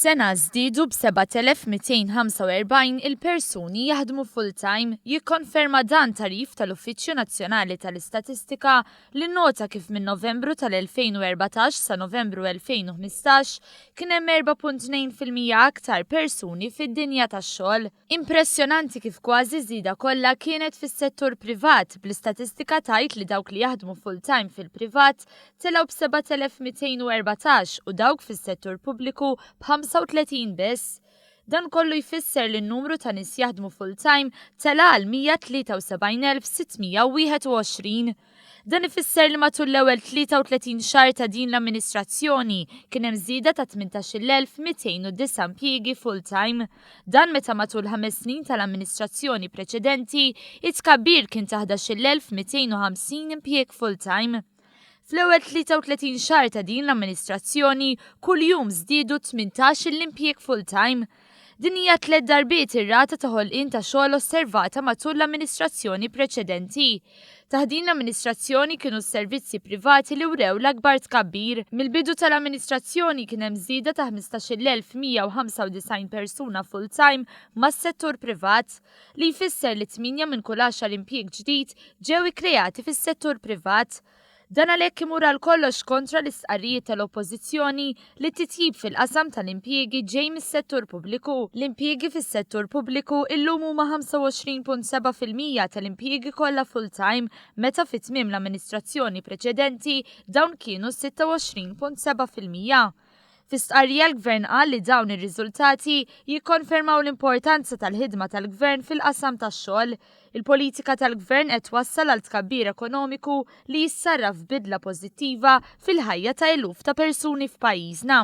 is-sena żdiedu b'7,245 il-persuni jaħdmu full-time. Jikkonferma dan tagħrif tal-Uffiċċju Nazzjonali tal-Istatistika li nnota kif minn Novembru tal-2014 sa Novembru 2015 kien hemm 4.2% aktar persuni fid-dinja tax-xogħol. Impressjonanti kif kważi ż-żieda kollha kienet fis-settur privat, bl-istatistika tgħid li dawk li jaħdmu full-time fil-privat telgħu b'7,214 u dawk fis-settur pubbliku b'35 biss. Dan kollu jfisser li n-numru ta' nies jaħdmu full-time tela' għal 173,621. Dan ifisser li matul l-ewwel 33 xahar ta' din l-amministrazzjoni kien hemm żieda ta' 18,209 impjiegi full-time. Dan meta matul ħames snin tal-amministrazzjoni preċedenti, it-tkabbir kien ta' 11,250 impjieg full-time. Fl-ewwel 33 xahar ta' din l-amministrazzjoni, kuljum żdiedu 18-il impjieg full-time. Din hija tlett darbiet ir-rata ta' ħolqien ta' xogħol osservata matul l-amministrazzjoni preċedenti. Taħt din l-amministrazzjoni kienu s-servizzi privati li wrew l-akbar tkabbir. Mill-bidu tal-amministrazzjoni kien hemm żieda ta' 15,195 persuna full-time mas-settur privat, li jfisser li tmienja minn kull għaxar impjieg ġdid ġew ikkreati fis-settur privat. Dan għalhekk imur għal kollox kontra l-istqarrijiet tal-Oppożizzjoni li t-titjib fil-qasam tal-impjiegi ġej mis-settur pubbliku. L-impjiegi fis-settur pubbliku illum huma 25.7% tal-impjiegi kollha full-time meta fi tmiem l-amministrazzjoni preċedenti dawn kienu 26.7%. Fi stqarrija l-Gvern qal li dawn ir-riżultati jikkonfermaw l-importanza tal-ħidma tal-Gvern fil-qasam tax-xogħol. Il-politika tal-Gvern qed twassal għal tkabbir ekonomiku li jissarraf f'bidla pożittiva fil-ħajja ta' eluf ta' persuni f'pajjiżna.